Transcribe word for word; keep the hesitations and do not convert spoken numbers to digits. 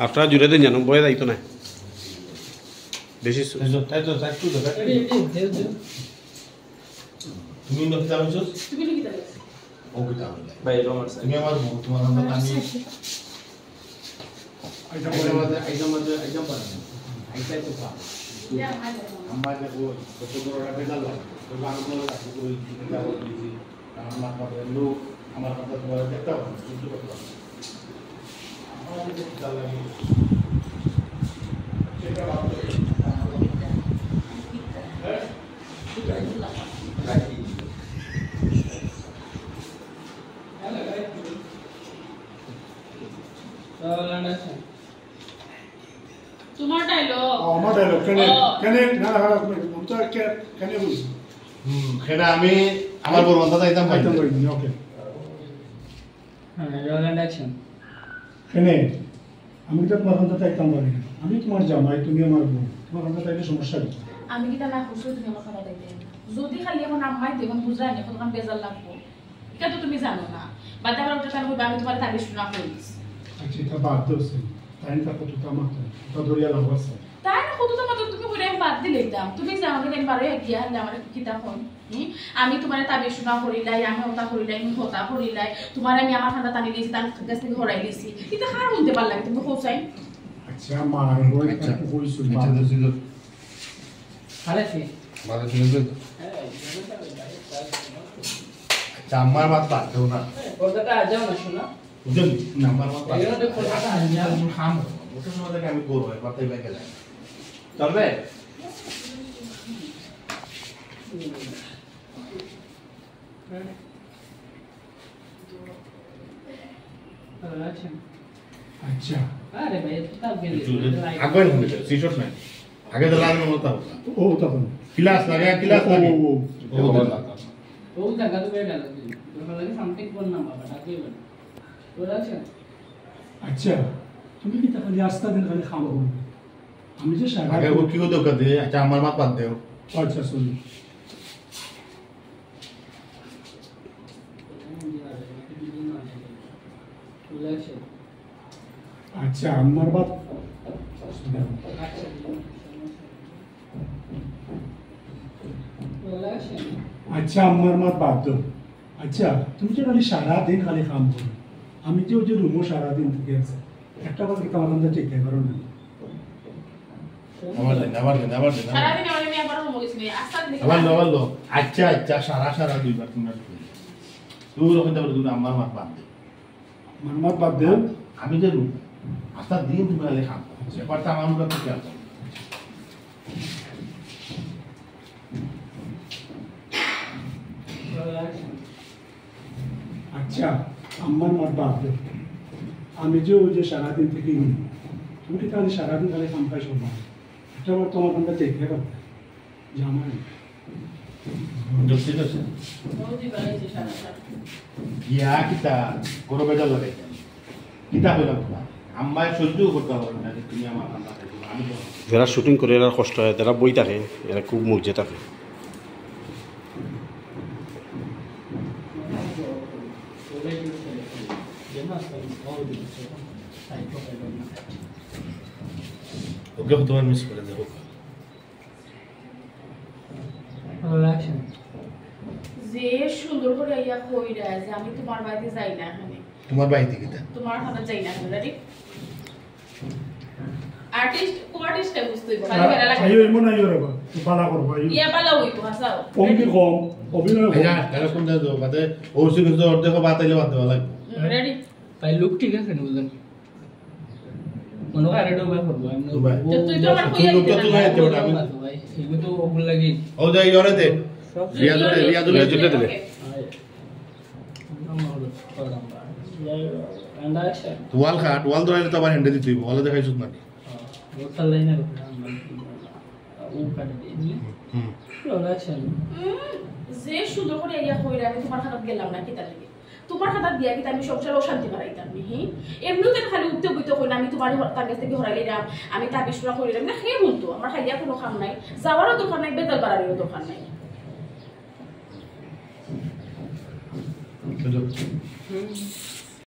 আপনারা জুড়ে দেন জানো, বয়ে যাইতো না বেশি। তাই তো, তাই তো, তাই তো। তুমি নকি দাম হইছো? তুমি নকি দাম হইছো? ও কি দাম হইলো? ভাই, রোমান স্যার। তুমি আমার বউ, তোমার নাম্বার আমি আইসা মাঝে, আইসা মাঝে, আইসা পারে না। আইসাই তো পারে। আমার দেখো, কত বড় একটা বেজার লাগে। তো আমি বলে রাখবো, ওই দিকে যাবো, ওই দিকে। আমার মাথা ধরে লোক, আমার মাথা ধরে দেখতে হবে না, বুঝতে পারতে হবে না। আমার কাছে কি তার লাগে? সেটা ভাবতে হবে। হ্যাঁ? তোমার ডায়লগ। ও, আমার ডায়লগ, কেনে, ও। কেনে, না, না, না, আমি তো কে-, কেনে বলছি। হুম, কেনে আমি আমার বউর বান্দাত যাইতাম পারি না। যাইতাম পারি না, ওকে। হ্যাঁ, রোল অ্যান্ড অ্যাকশন। কেনে, আমি তো তোমার বান্দাত যাইতাম পারি না। আমি তোমার জামাই, তুমি আমার বউ। তোমার বান্দাত যাইলে সমস্যা কি? আমি কিতা না করছি তুমি আমার বান্দাত যাইতে? যদি খালি এখন আম্মাই তো এখন বুঝায় না, কতখান বেজার লাগবো। ইটা তো তুমি জানো না। বাদে আবার উল্টা তারা কইবা, "আমি তোমার তাবিজ শোনা করিস।" আচ্ছা, ইটা বাদ দেও, সে। তাই না, কতটা মাত্র, ইটা ধরিয়া লাভ আছে? তাই না, কতটা মাত্র তুমি কইলে আমি বাদ দিলে দিতাম। তুমি জানো না, আমি বারো এক গিয়া হারলে আমার কিতা কম? হুম? আমি তোমার তাবিজ শোনা করিলাই, আমি হতা করিলাই, আমি হতা করিলাই। তোমার আমি আমার ঠান্ডা টানি দিয়েছি, তার কাছ থেকে হরাই দিয়েছি। ইটা কার শুনতে পারলাম, তুমি কোথায়? আচ্ছা, মা, আমি বই আচ্ছা। একটু কইছি, আচ্ছা, বাদ। আরে কি? বাদ দিলে তো। আচ্ছা, আমার মাত বাদ দেও না। পর্দাটা আজ যাও না, শোনা। বুঝলি? না, আমার মাত বাদ দেও। এই জন্য তো পর্দাটা আজ যাও। আমি খাম। ওটার সময় থেকে আমি করবো, একবার তাই ব্যাগে লাগে। চলবে? আচ্ছা। আরে ভাই, একটু তাপ গেলে একটু আগে নিয়ে যাও, সিশট নাই। আগে তো লাগানো হতো না। ও, তখন। ক্লাস লাগে, ক্লাস ও, লাগে। ও, ও। ও, ও, ও। ও জায়গা তো বের গেল। তোর লাগে সামথিং কোন নাম্বার, বাট আগে বল। তোর আছে? আচ্ছা, তুমি কিতা খালি আস্তা দিন খালি খাম করো? আমি যে সারা আগে ও কি করতে ওকে দে? আচ্ছা, আমার মাত বাদ দেও। আচ্ছা, সরি। আচ্ছা, আমার বাদ। আচ্ছা, আমার মাত বাদ দেও। আচ্ছা, তুমি তো খালি সারা দিন খালি কাম করো। আমি যে ওই যে রুমো সারা দিন থেকে আছি, একটা বার কি তোমার কাছে চেক করো না? আবার দেন, আবার দেন, আবার দেন, আবার দেন। সারাদিন আমার মেয়ে আবার রুমো গেছে, মেয়ে আস্তা দিন আবার লো, আবার লো। আচ্ছা, আচ্ছা, সারা, সারা দুইবার, তিনবার। দূর হইতে পারে, তুমি আমার মাত বাদ দেও। আমার মাত বাদ দেও। আমি যে রুম, আস্তা দিন তুমি খালি কাম করো। ব্যাপারটা আমার মুখে তো খেয়াল করো। আচ্ছা, আমার মাত বাদ দেও। আমি যে ওই যে সারাদিন থেকে নি, তুমি কি তাহলে সারাদিন খালি কাম কাজ করবা? একটা বার তোমার কাছে দেখতে পারবে যে আমার ঠিক আছে। ইয়া কিতা করো বেটা লাগাই। কিতা কইলাম তোমার? আম্মায় সহ্য করতে পারবে না যে তুমি আমার কান্না খাইছো, আমি তো যারা শুটিং করে এরা কষ্ট হয়, যারা বই থাকে এরা খুব মজে থাকে। ওকে, তোমার মিস করে দেবো। যে সুন্দর করে আইয়া কইরা যে আমি তোমার বাড়িতে যাই না এখানে। তোমার বাড়িতে কিতা? তোমার হাতে যাই না এখানে, রেডি? আর্টিস্ট, কো আর্টিস্ট কে বুঝতে হইব, খালি বেড়া লাগে। আইও, এমন আইও রে বা, বালা করবা, আইও। ইয়া বালা হইব, হাসাও। কম কি কম, অভিনয় কম। আইয়া, তাহলে কোন দাও, বাদে, ও সিরিজ অর্ধেক বাদ আইলে বাদ দেওয়া লাগবে। হুম, রেডি? তাই লুক ঠিক আছে নি, বুঝলেন? মনে হয় আরে ডোবা করবো, আমি ডোবা। তো তুই তো আমার কইয়া দিতে না। ভাই, এগুলো তো ওগুলো লাগি। ও যাই, ওরে দে। সব রিয়াজ উঠে, রিয়াজ উঠে। রিয়াজ উঠে দিলে। ওকে। ওয়াল কাট, ওয়াল ধরাইলে তো আবার হ্যান্ডে দিতে হইব, ওয়ালে দেখাইছ না। ওয়াল লাইনে ও কাটে দিয়ে। হুম। হুম, যে সুন্দর করে ইয়া কইরা আমি তোমার হাতে গেলাম না, কিতা লাগে? তোমার হাতে দিয়া কিতা আমি সংসারে অশান্তি বাড়াইতাম নি, হি? এমনিও তো খালি উঠতে বইতে কই না, আমি তোমার হ-, তার কাছ থেকে হরাই লইলাম, আমি তাবিজ শোনা করিলাম না, হে বলতো, আমার খাইয়া কোনো কাম নাই, যাওয়ারও দরকার নাই, বেতাল বাড়ানিরও দরকার নাই। Hello.